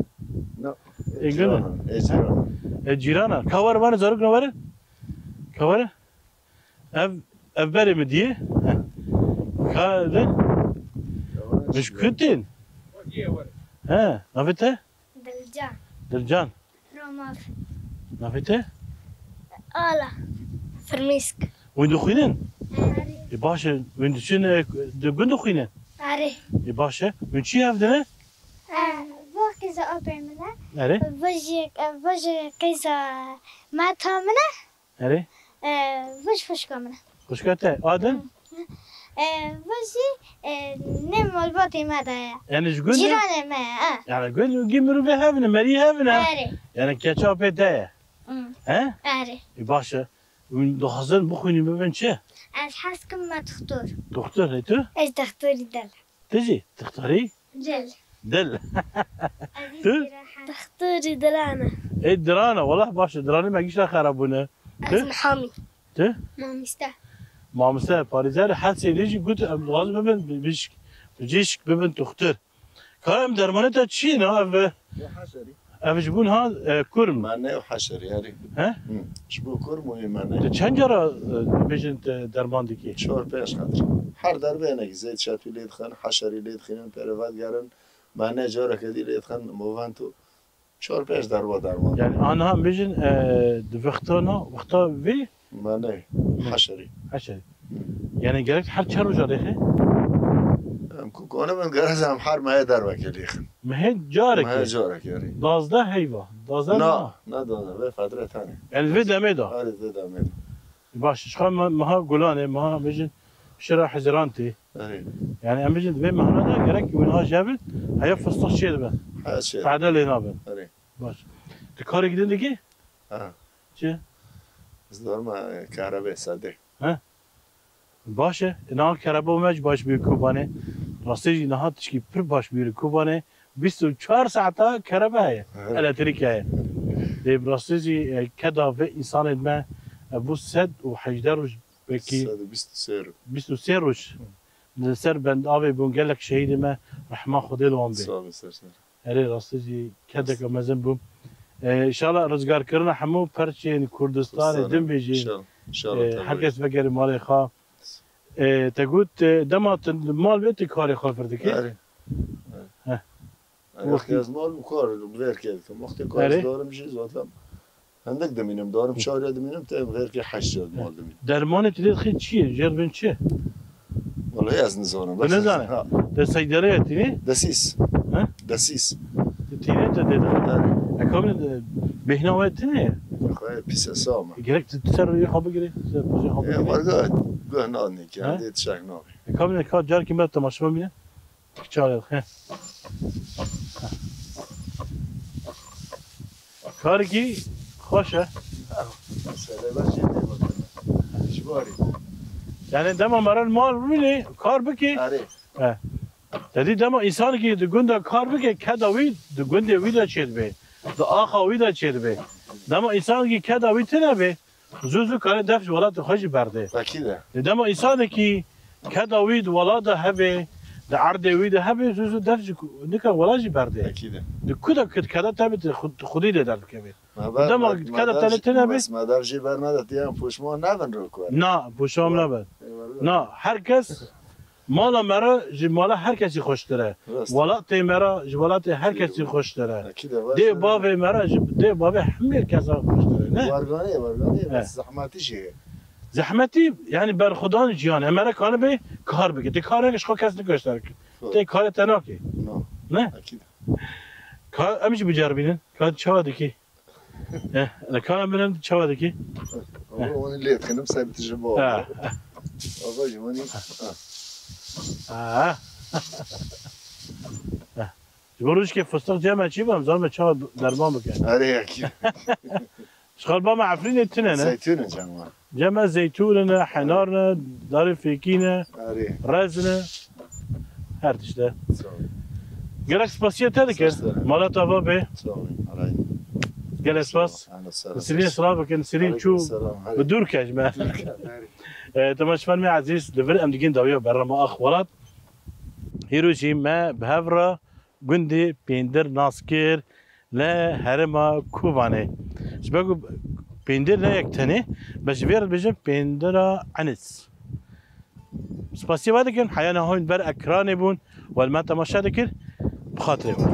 No. Ê, gelo. Cîran, ê, cîran. E, cîrana. Ka were bane zarok ne were? Ka were? Ev, ev berê min diye. Heh. Ka de? Min ji ku tên? He, navê te? Dilcan. Dilcan. Romav. Navê te? Ala. Firmîsk. Hûn dixwînin? Erê. Ê, baş e. Hûn diçin, e, di gund dixwînin? Erê. Ê, baş e. Hûn çi hev dine? E, bu qîza apê min e. Erê. Bu jî, e, bu jî qîza meta min e. Erê. E, bu jî xwişka min e. Xwişka te, a din? E, bu jî, e, nê malbatê me de ye. Yani ji gund e? Cîranê me ye, e. Yani gund gî mirovê hev ne, merî hev ne. Erê. Yani keça pê te ye. Hmm. He? Erê. E, baş e. Hûn dixwazin bixwînin bibin çi? Ez hez kim me doktor. Doktor, e tu? Ez doktorî dil. Tu jî doktorî? Dil. Dil. Tu? Doktorî dilane. Ê dirane, welah baş e, diranê me gişta xerab bûne. Ez Tu? Mihamî. Tu? Mamîste. Mamiste, parêzer, her sê de jî got, em dixwazin bibin, bi-, bijîşk, bijîşk bibin doktor. Ka em dermanê te çi ne, ev, Ya heşerî. ev ji bo niha, e, kurm. Mane û heşerî, erê. He? Hı. Ji bo kurm û mane. Tu çend cara, e, bêjin te derman dikî? Çar pênc qetir. Her derbê hinekî zeyt şetû lê dixin, heşerî lê dixînin, pere vedigerin. Mane careke dî lê dixin, movento. Çar pênc derwa derman. Yani aniha em bêjin, e, di wextana, wexta vê Mane, heşerî. Heşerî. Yani gerek her çar roja rêxe? Em ku kone bin gerek em her mehê dervekê lêxin. Mehê careke? Mehê careke, erê. Dazdeh heyva. Dazdeh Na, na. na dazdeh, vê fedre tane. Yani vê demê da? Erê, vê demê da. Baş, ji xwe me-, meha Gulanê, meha bêjin şira Hizirantê. Erê. Yani em bêjin vê mehna da gerek wîna jevin, heya fistix çê dibe. Heya çê. Fayda lê nabin. Erê. Baş. Tu karek din dikî? Ha. Çi? Ez dor me, e, kahrebe sedê. He? Baş e. Niha kereba me jî baş bîr Kobanê. Rastî jî niha tişkî pir baş bîr Kobanê. Bîst û çar saeta kerebe heye. Evet. Elektrîk heye. Lê bi rastî jî, e, keda vê însanên me, e, bû sed û hejdeh roj, belkî Sed û bîst û sê roj. bîst û sê roj. Hı. Li ser bendavê bûn gelek şehîdê me, rehma Xwedê li wan bê. Sağ olun, ser ser. Erê, rastî jî kedeke mezin bû. E, înşallah rizgarkirina hemû perçên Kurdistanê Kurdistanê. din bê jî. Înşallah, înşallah, E, tabii. her kes vegerê malê xwe. E, te got, e, dema tu li mal bê, tu karê xwe vir dikî? Erê. Heh. Erê, Wextî- wextî ez mal bi kar, bi vêrkê dikim. Wextê kar Erê. ez darim jî zaten. Hindik dimînim, darim çar ya dimînim, te vêrkê heşt ya mal dimînim. Dermanê tu lê dixî çi ye? Jêr bin çi? Wallahî ez nizanim. Tu nizane? Ha. Te seydereya tînî? Desîs. He? Desîs. Tu tînê te dê de. Yani. E, kamî de bêhna we tine ye? Xwe pîse sa me. Gerek tu ser rûyê xwe bigirê, ser rûyê xwe E, bigirê. warga guh nadinê ki, He? em dê tişek nabê. E, kamî de ka carkî me temaşe bimîne? Çare, he. Karekî xweş e. Mesele ben şey diye bakıyorum. Ji barî. Yani dema meran mal rûnê, kar bikê. Erê. He. Te dî dema însanekî di gunda kar bike, keda wî di gundê wî de çêdibe. Di axa wî de çêdibe. Dema însanekî keda wî tune be, Zû zû kare def ji welatê xwe jî berdê. Ekîd e. Lê dema însanekî keda wî di welat de hebe, di erdê wî de hebe, zû zû def ji ku-, nika welat jî berdê. Ekîd e. Di ku de kit keda te bit xu-, xwedî lê derdikeve. Me ber, Dema me, me keda der te lê jî, tune be. me, me der jî ber nede, diyan poşman nebin ro ku. Na, poşman nebin. Eyvallah. Na, her kes Mala me re ji mala her kesî xweştir e. Rast. Welatê me re ji welatê her kesî xweştir e. Ekîd e, baş Dê e. bavê me re ji dê bavê hemî kesa xweştir e, ne? Warganê, warganê, He. bes zehmetî jî heye. Zehmetî, yani berxwedan jiyan e. Me re kanibe kar bike. Tê kar neke ji xwe kes nikoşter. Xwe. Tê karê te nake. No. Ne? Ekîd. Ka-, em jî biceribînin. Ka çawa dikî? Eh, li kara mirin çawa dikî? Ama onu lê tıkınım, sen bitir ji bo. Ha. Ama ji onu, ha. Ha. Ha. Ji bo rojkê fıstık cem e çi bim, zor me çawa derman bike. Erê ya ki. Ji xalba me Efrînê tune ne? Zeytûn e cem var. Cem e zeytûn ne, henar ne, darê fêkî ne, Erê. rez ne. Her tişt e. Sağ ol. Gerek spasiye te dikir. Sağ ol. Mala te ava be. Sağ ol. Alay. Gelek spas. Sirî silav bikin, Sirî çû bi dûr ke ji me. E, temaşevanê me ezîz, li vir em digihîn dawiya berhema Axwalat. Hîro jî me bi hev re gundê Pêndir nas kir li herêma Kobanê. Ji ber ku Pêndir ne yek tenê, be ji vê re dibêjin Pêndira Enis. Spasiya we dikin, heyana hûn ber ekranê bûn, we li me temaşe dikir, bi xatirê we.